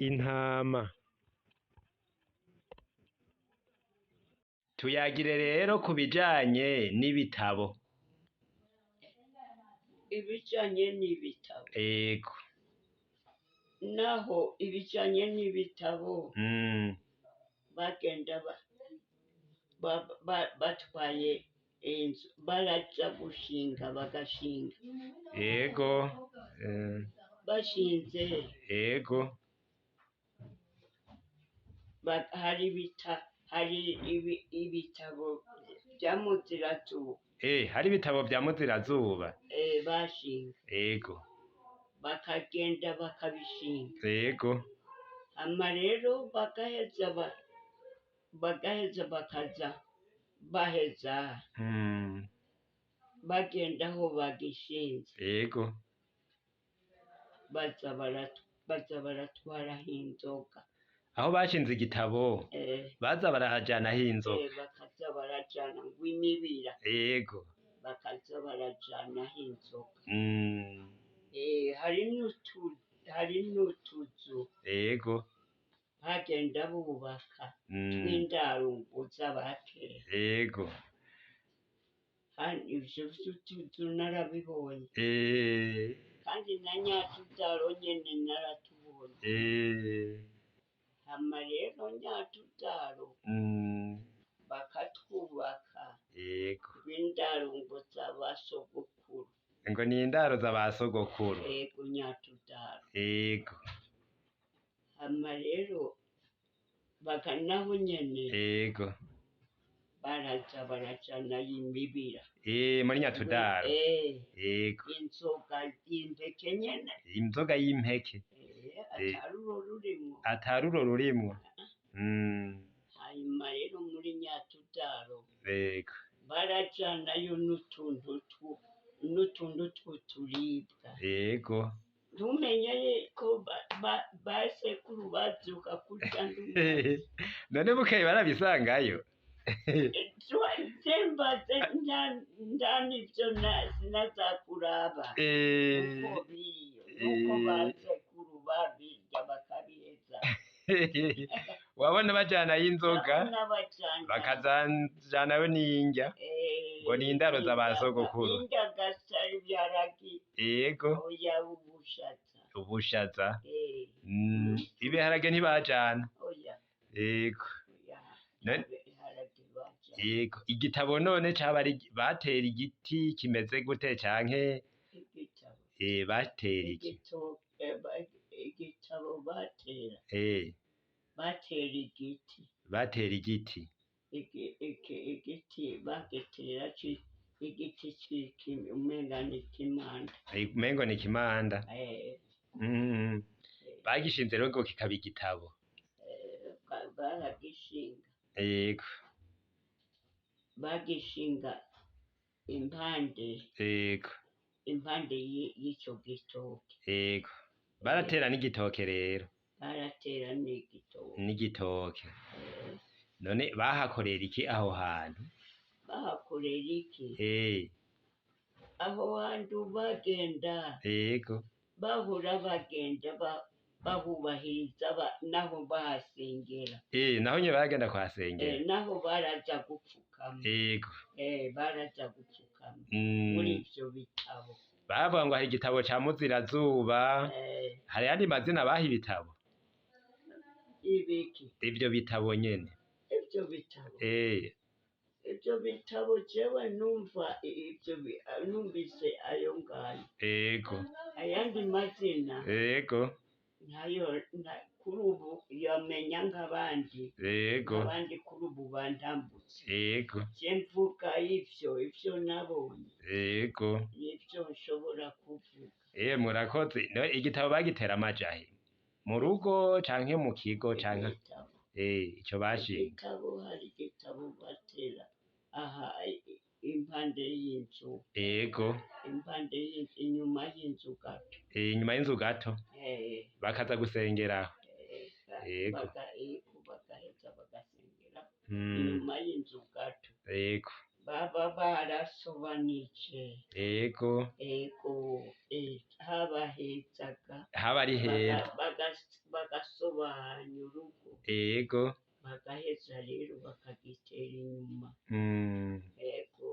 Intama. Tuyagire rero ku bijanye n'ibitabo. Ibijanye n'ibitabo. Ego. Naho ibijanye n'ibitabo bagenda batwaye inzu, baraja gushinga bagashinga. Ego. Bashinze. Ego. Hari ibitabo vya Muzirazuba. Hari ibitabo vya Muzirazuba. Bashinga. Ego. Bakagenda bakabishinga. Ego. Hama rero bagaheza bakaza baheza. Bagenda aho bagishinze. Ego. Baza baratwaraho inzoga. Aho bashinze igitabo baza barahajanaho inzoga. Bakaza barajana ngo imibira. Ego. Bakaza barajanaho inzoga. Hari n'utuzu. Ego. Bagenda bubaka tw'indaro ngo z'abakera. Ego. Kandi ivyo vy'utuzu narabibonye. Kandi na nyatudaro nyene naratubonye. Hama rero nyatudaro bakatwubaka. Ego. Tw'indaro ngo z'abasogokuru. Ngo ni indaro z'abasogokuru. Ego, nyatudaro. Ego. Hama rero naho nyene. Ego. Baraza barajanayo imibira. Muri nyatudaro. Ego. Inzoga y'impeke nyene. Inzoga y'impeke. Ataruro rurimwo. Ataruro rurimwo. Hanyuma rero muri nyatudaro. Ego. Barajanayo n'utuntu tw'uturibwa. Ego. Ntumenye ko basekuru bavyuka kurya ndumva. None bukeye barabisangayo. Zembaze ndanivyo sinazakuraba. Uko biriyo, nuko basekuru babirya bakabiheza. Wabona bajanayo inzoga, bakazajanayo n'indya. Ngo ni indaro z'abasogokuru. Indya gasa ibiharage. Ego. Oya, ubushaza. Ubushaza. Ibiharage ntibajana. Oya. Ego. Oya. Ibiharage bajana. Ego. Igitabo none caba ari batera igiti kimeze gute canke? Igitabo. Batera iki? Igitabo batera. Batera igiti. Batera igiti. Igiti bagitera igiti umenga ni ikimanda. Umengo ni ikimanda. Bagishinze rero ngo kikaba igitabo. Baragishinga. Yego. Bagishinga impande. Yego. Impande y'ico gitoke. Yego. Baratera n'igitoke rero. Baratera n'igitoke. N'igitoke. None bahakorera iki aho hantu? Bahakorera iki? Aho hantu bagenda. Yego. Bahora bagenda bahubahiriza naho bahasengera. Naho nyene baragenda kuhasengera. Naho baraja gupfukama. Yego. Baraja gupfukama. Muri ivyo bitabo. Bavuga ngo hari igitabo ca Muzirazuba. Hari ayandi mazina baha ibitabo? Ibiki? Ivyo bitabo nyene. Ivyo bitabo. Ivyo bitabo jewe numva ivyo numvise ayo ngayo. Ego. Ayandi mazina. Ego. Ntayo kuri ubu yamenya nk'abandi. Ego. Abandi kuri ubu bandambutse. Ego. Je mvuga ivyo nabonye. Ego. Nivyo nshobora kuvuga. Murakoze. Igitabo bagitera amajahe? Mu rugo canke mu kigo canke? Ico bashinga. Igitabo hari igitabo batera aha impande y'inzu. Ego. Impande y'inzu, inyuma y'inzu gato. Inyuma y'inzu gato. Bakaza gusengeraho. Ego. Bagaheza bagasengera inyuma y'inzu gato. Ego. Baba barasobanije. Ego. Ego. Haba hezaga. Haba ari heza. Barasobanya urugo, Ego. bagaheza rero bakagitera inyuma. Ego.